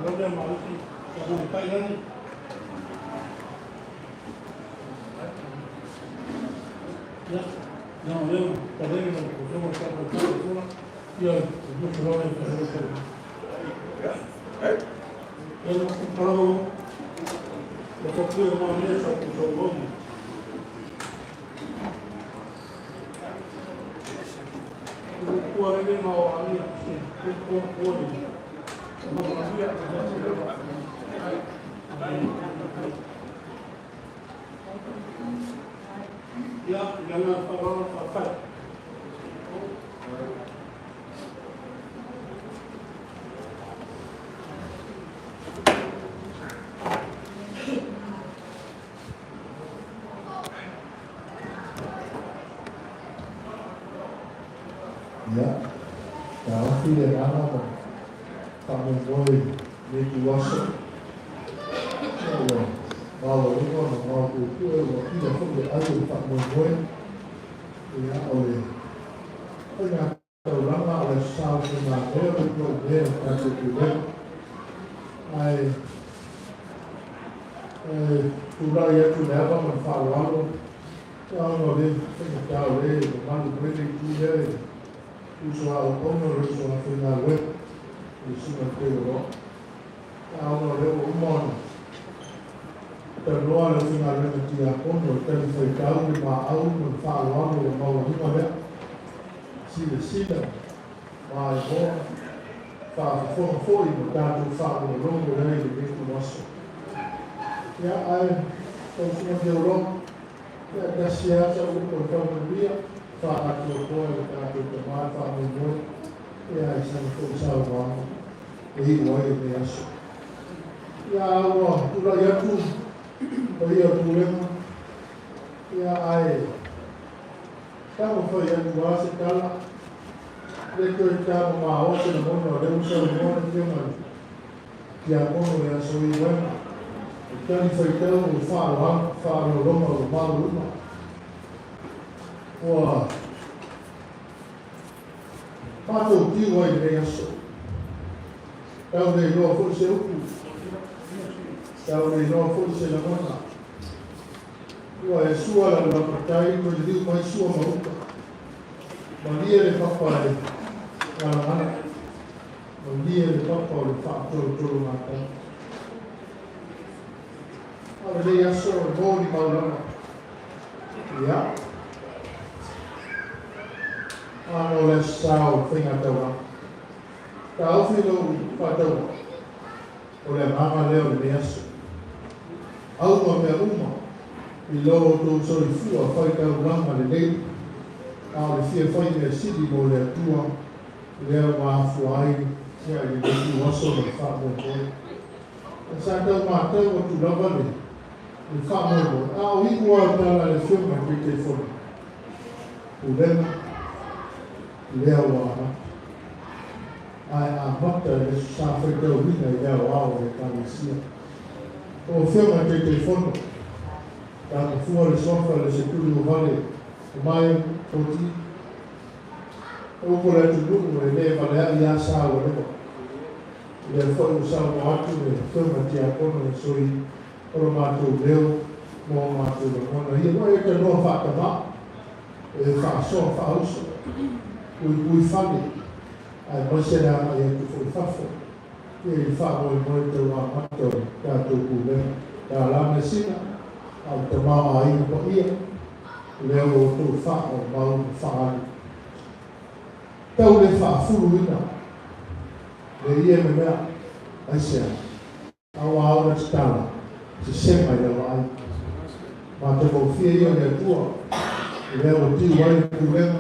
Speaker 5: Rau lea ma uti, ka mō kai lani. Ya, no, lea, ka lea ma, ko soka ka ka ka ka ia, ko ko rau e ka rau ka.
Speaker 3: Ya. Eh?
Speaker 5: E no ku parau, o ko pui o mea sa ku tau lomi. Ko kua rere ma o ania, se ko kua kua ni. Ma o ania, ia, ia ngā whakarara whawhai.
Speaker 6: Ia, ta afi le agaga ma faamoemoe i lenei ituaso. Ia ua Maualuga ma maopuepue ua pila foi le ai o le faamoemoe. Ia, o le faiga taulaga o le Aso Sa o faigamea o le uluai mea o le tatou pulega. Ae tulai atu i le ava ma le faaaloalo, ia ona o le faigata o lea e mamalu mai le itu lea i le uso a auauna, o le uso a faigaluega, le Susuga i le Teualoa. Ia ona o lea ua uma ona talanoa le aufaigaluega tiakono i talifuaitau le maau ma le faaaloalo ua maualuga lea silasila maimoa faafofoga foi ma tatou faalogologo i ai i lenei ituaso. Ia, ae lau Susuga Teualoa, ia tasi lava sau upu o le taumanuia faaatoatoa i le tatou tama le faamoemoe, ia i sana foi saunoaga e iu ai lenei aso. Ia, a ua tulai atu paia o pulega, ia ae taumafai atu lava se tala, le toe tamamao se lagona o lea ua saunoa le Afioga i le Tiakono i le Aso Iuena, o talifuaitau o le faaaloaloga ua maualuga. Ua matou tiu ai i lenei aso. Tau le iloa foi se upu, tau le iloa foi se lagona. Ua e sua lau lapatai, toe liliu mai sua ma uta. Malie le papa e galagala, malie le papa o le faatolotologatau. A o lenei aso e molimau lava. Ia. Ano o le Aso Sa o le faigataulaga. Taofi lou faataua, o le agaga lea o lenei aso. Auga mea uma i lo outou soifua faitaulaga lelei, a o le fia fai mea sili mo le Atua, lea ua afua ai ia i lenei ituaso ma le faamoemoe. Sa tau matau atu lava le faamoemoe, a o iu lava o le tala a le Afioga i le Taitaifono, pulega lea ua amata. Ae amata i le Aso Sa faitauina i le aoao o le Ekalesia. Lau Afioga i le Taitaifono, Tamafua le suafa i le Setuli ua vale o mai poti, o upu a le atunuu e le valeai lava sa ua leva. O lea foi ua saunoa atu le Afioga i le Tiakono e sui o lo matou leo ma o matou lagona. Ia ua e tanoa faatama, e faasoa faauso, puipui fale, aemaise le agai atu foi i fafo, ia i le faamoemoe tauamata o le tatou pulega. Tala measina, a o le tamaoaiga paia, lea ua outou faamaumau ma faaali. Tau le faafuluina le ia me mea, aisea, aua ona tatala, sesega i lau vaai. Matagofie ia o le Atua, lea ua tiu ai le pulega,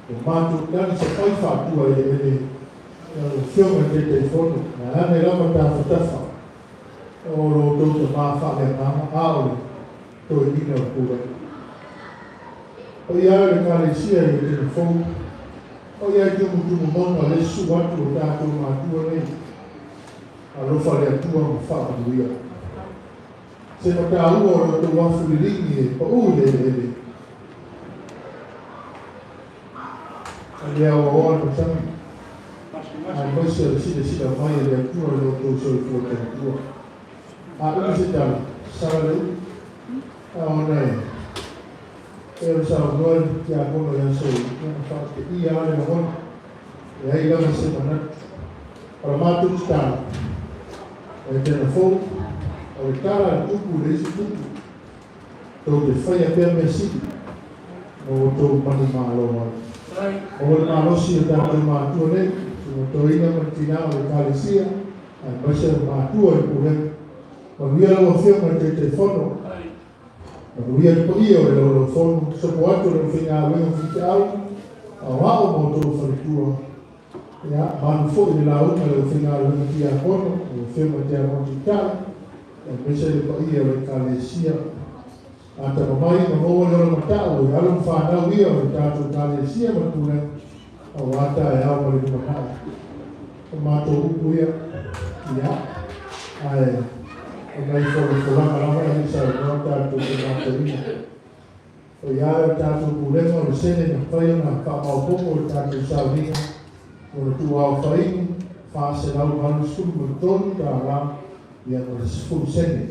Speaker 6: ua matou tali se fai faatua i le ele, lau Afioga i le Taitaifono, na ane lava tafatafa o lo outou tama faaleagaga, a o le toeaina o le pulega. O ia le Ekalesia i le telefou, o ia i tumutumu mauga le susu atu o tatou matua nei. Alofa le Atua ma faamanuia. Se mataua o lo outou afu liligi e pau i le eleele. A le aoaoa le matagi, aemaise o le silasila mai e le Atua i lo outou soifua tautua. A umi se tala, sala le umi. A ona e e o le saunoa le tiakono ia Soi, ia na faateia lava le lagona. E leai lava se manatu. O la matou tatalo, e tena fou, o le tala a le tupu i le isi tupu, tou te faia pea mea sili ma outou manumalo ai. Maua le malosi o tatou matua nei, susuga toeaina ma le tina o le Ekalesia, aemaise o le matua i le pulega. Manuia lau Afioga i le Taitaifono, manuia le paia o le Laulaufono, sopo atu o le aufaigaluega fitaau, aoao ma outou faletua, ia, malu foi le lauga le aufaigaluega tiakono, lau Afioga i le Tiakono Taitai, aemaise le paia o le Ekalesia. Atama mai ma maua le ola matau e alo ma fanau ia o le tatou Ekalesia ma le pulega, aua taeao ma le lumanai. O matou upu ia, ia, ae O nai folafolaga lava e le i saunoa tatou tamatalima. O ia le tatou pulega o le sene na mafai ona faamaopoopo i le tatou sauniga mo le tuuaofaiga $483 ia ma le 10 sene.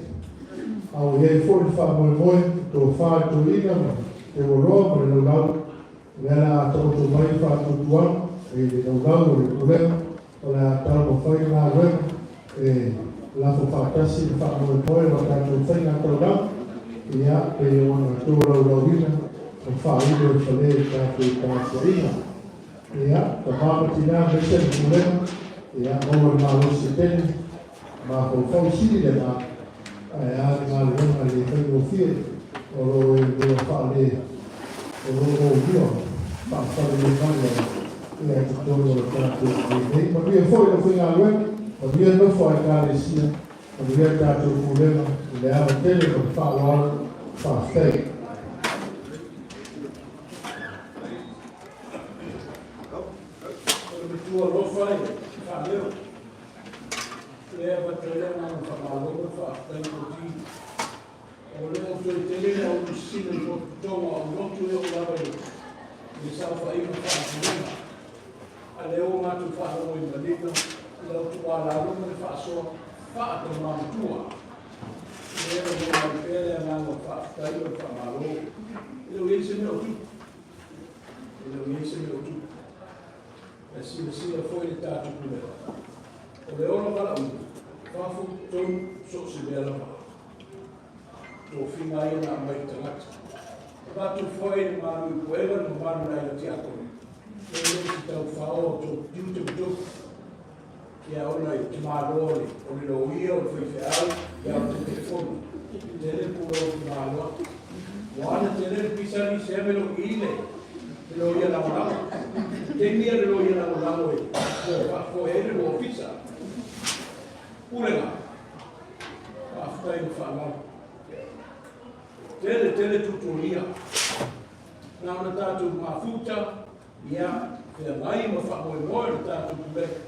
Speaker 6: A ua i ai foi le faamoemoe, le tofa i le toeaina ma Teualoa ma le laulau, o lea o le a taoto mai le faatuatuaga i le laulau o le pulega, o le a taumafai le galuega e lafo faatasi le faamoemoe o tatou faiga taulaga, ia pei ona tolaulauina ma faailo i fale i le tatou tapuaiga. Ia, tama ma tina aemaise le pulega, ia maua le malosi e tele, mafaufau sili le agaga, ae a le galuega le faigofie o lo o lua faale o lo o lua faafalelemalu ai ia i totonu o le tatou atunuu nei. Manuia foi le aufaigaluega, manuia le nofo a Ekalesia, manuia le tatou pulega i le ava tele ma le faaaloalo. Faafetai.
Speaker 5: O le matua alofa e faaleo. Lea e avatu ai le agaga faamalo ma le faafetai i O le o toe tele na ou sisina i potopotoga o lotu e oo lava i le saofaiga faale-Pulega. A lea ua matou faalogo i Malina i lau tuualalo ma le faasoa faa-tama matua. Lea e lagona ai pea le agaga o le faafetai ma le faamalo. E le o i ai se mea o tupu. E le o i ai se mea o tupu. E silasila foi le tatou Pulega, o le ola valaauina, fafo, totonu, so o se mea lava. Tofiga ia na aumai i tagata. Avatu foi le malu i puega le mamalu i le aiga tiakono, e le o se taufao o outou tiute ma tofi. Ia ona i tamaloa o le, o le loia, o le faifeau, ia o le Taitaifono. E tele pulou o tamaloa. Ua ana tele le pisa ni se me lo ile, le loia lagolago. Taimi ia le loia lagolago e faafoe ai le ofisa. Pulega. Faafetai le faaaloalo. Tele tele tutulia. Na ona tatou mafuta, ia, feagai ma faamoemoe le tatou pulega.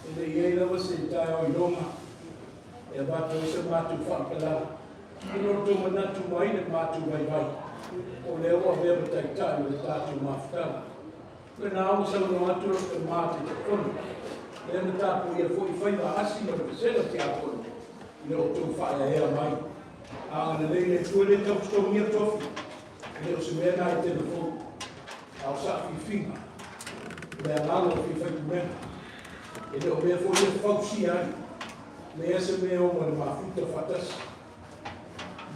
Speaker 5: E le i ai lava se taeao iloga e avatu ai se matou faamatalaga. I lo outou manatu mai le matou vaivai, o lea ua avea ma taitai o le tatou mafutaga. Lena ua saunoa atu lou tama Taitaifono, lea na tapuaia foi faiva asi ma le vasega tiakono i lo outou faaeaea mai. A agalelei le Atua e le tau totogia tofi, e le o se mea na i tele fou, a o saafiafiga, o le agaga o fia fai E le o mea foi e fausia ai, lea se mea o ma le mafuta faatasi.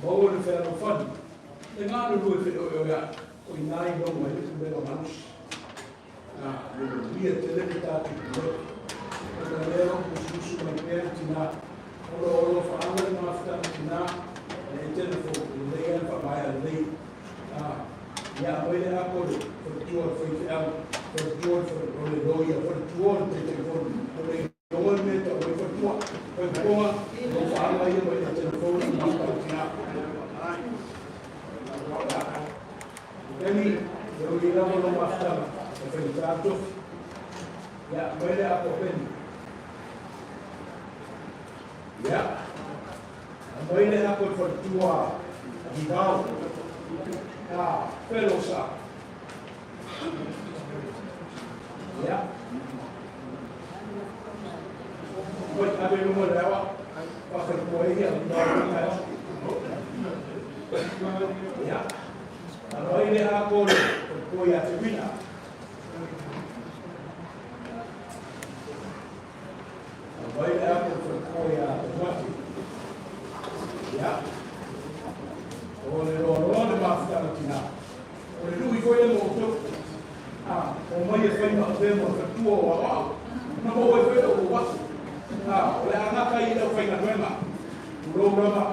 Speaker 5: Maua le fealofani, le galulue feoeoeai, o i ina i logo ai le pulega malosi. A, le manuia tele le tatou pulega. Ona lea o lo o musumusu mai pea le tina, o lo o alofaaga le mafutaga tina, le etena fou, e lelei lava le faamaea lelei. A, ia aumai le apo le faletua o le faifeau, faletua o le loia, faletua o le Taitaifono, o le Logo le mea tau ai faletua. Faletua, alofaaga ia mai le etena fou le mafutaga tina. Eli, e o i lava lo mafutaga, e faigata tofi. Ia, mai le apo peni. Ia, mai le apo i faletua Vivao. A, felo sa. Ia. Oi, ave luma le awa. Whakaipoa ia, Ia. Mai le ako le faletua ia Te Wina. Mai le ako le faletua ia Te Mati. Ia. O le loaloa le mafutaga tina. O le lui foi le mo outou. A, o mai e fai ma avea ma faletua o aoao. Na maua ai foi lou uafu. A, o le a gata ai i lau faigaluega. Tulou lava,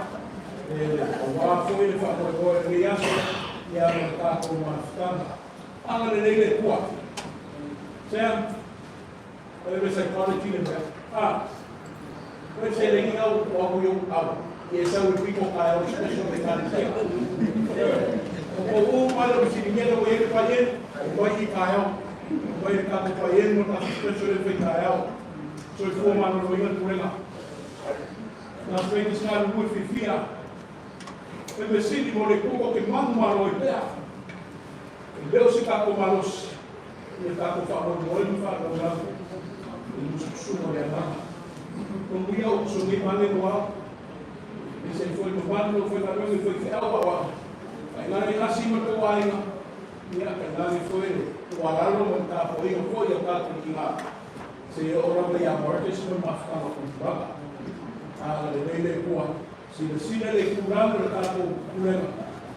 Speaker 5: e aua foi le faamoemoe o lenei aso, ia ma le tatou mafutaga. Agalelei le Atua. Sam, o le psychology le mea. A, koe se lengi au o aku i ou au. I e sau i piko ka e o special me kalesia. O ko u mai lo sini le o e pa yen, o mai i ka eo. O mai ka te pa yen mo ta special le ka eo. Soifua maloloina le pulega.
Speaker 4: Na fei sa lu fifia. E me sini mo le kuko ke mangu malo i pea. E leo se kako malosi. E kako wha mo mo i wha mo lau. E musu le ananga. Ko mui au so ni mane mo au. E se foi mo manu lo foi ka longi foi fe au wa. Ai ngā ni kasi ma ko ainga. Ia ka ngā ni foi o alalo mo ta po i ko ia ka te ki ngā. Se o ora mai a Marcus mo mafukanga ko baka. A le le le kua. Si le sila le kuranga le tātou pulega.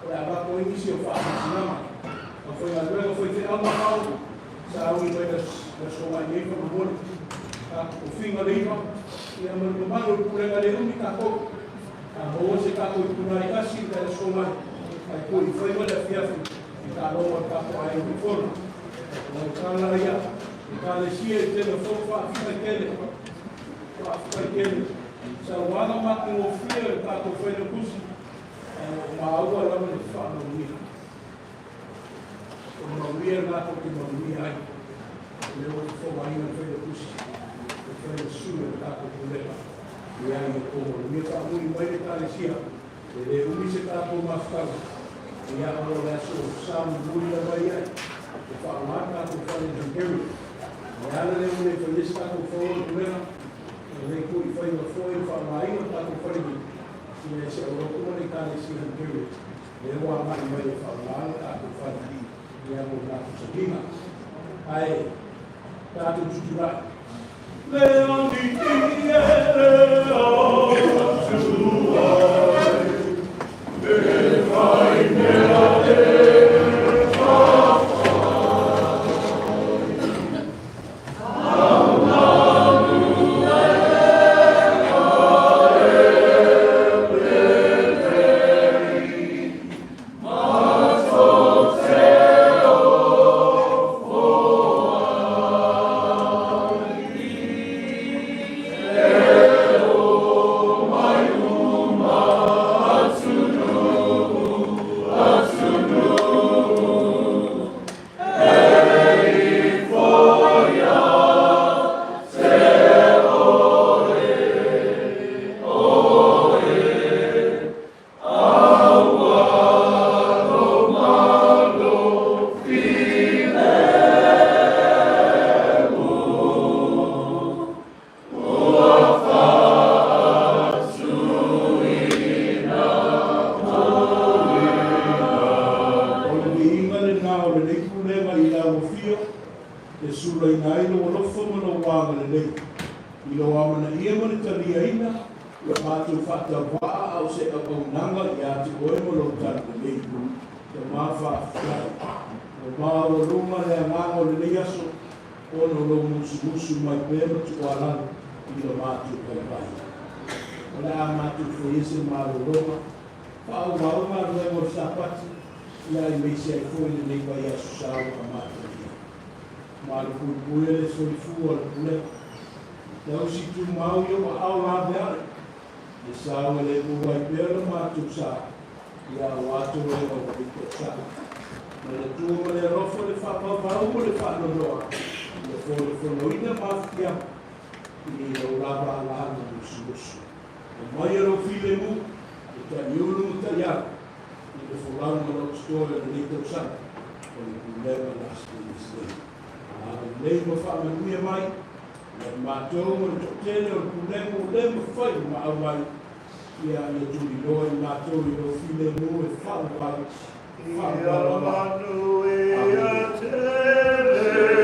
Speaker 4: O le ava ko ingi si o wha sinama. A foi ngā luega foi te au mahau. Sa au i mai na so mai nei fa mamoli. Ka o finga leiva. Ia ma le mamalu le pulega le umi tātou. A maua se tātou i punai asi i le so mai. Ai ko i whai ma le fiafi. I tā loa tātou ai i fono. O tāla ia. I tā le sia i tēnā fō wha kele. Wha kele. Sa wanga mati o fia le tātou whaina kusi. O maua lama le whaamanuia. O manuia ngā te manuia ai. Le o te whaamaina whaina kusi. O whaina sua le tātou pulega. I ai o tō manuia whaamuri mai le tālesia. Le le umi se tātou mafutanga. I a o le aso sa muri la mai ai. O whaamā tātou whaina Hungary. Le ala le ule whaina se tātou whaina pulega. O le ko i whaina foi whaamaina tātou whaina. I le se o roto le tālesia Hungary. Le oa mai mai e whaamā tātou whaina. I a mo tātou sahinga. Ai, tātou tuturai. Le ani ti e le o tu ai. E whai mea e O le viinga le nā o le nei pulega i la fio, le sula i nai lo alofo ma lo wanga le nei. I lo amana ia ma le talia ina, ia mātou whaatawaa au se auaunanga i a te oe ma lo tala le nei. Te mā whaafai. O mā o lunga le anganga o le nei aso, ono lo musu musu mai pema tualalo i lo mātou pai pai. O le a mātou whaiese mā lo ronga, whaau mau ngā ruenga o sapati, ia i meisi ai foi le nei vai aso sa o a mātou ia. Mā le pui le soifua o le pulega. Le au si tu mau i o au la beare. Le sa o le ua i pea le mātou sa. Ia o ato e o le ko sa. Ma le tua ma le arofo le whapapau mo le whaanonoa. Le fo le fonoina mawhia. I le o lava ala hanga musu musu. O mai aro file mu. E ta iulu mo ta iau. I le folanga lo story o le nei tausanga. O le pulega la asile. A le nei ma whaamanuia mai. Le mātou mo le tokele o le pulega o le mawhai ma au mai. Ia ia tuli loa i mātou i lo file mu e whaamai. Whaamai.
Speaker 1: Ia manuia tele.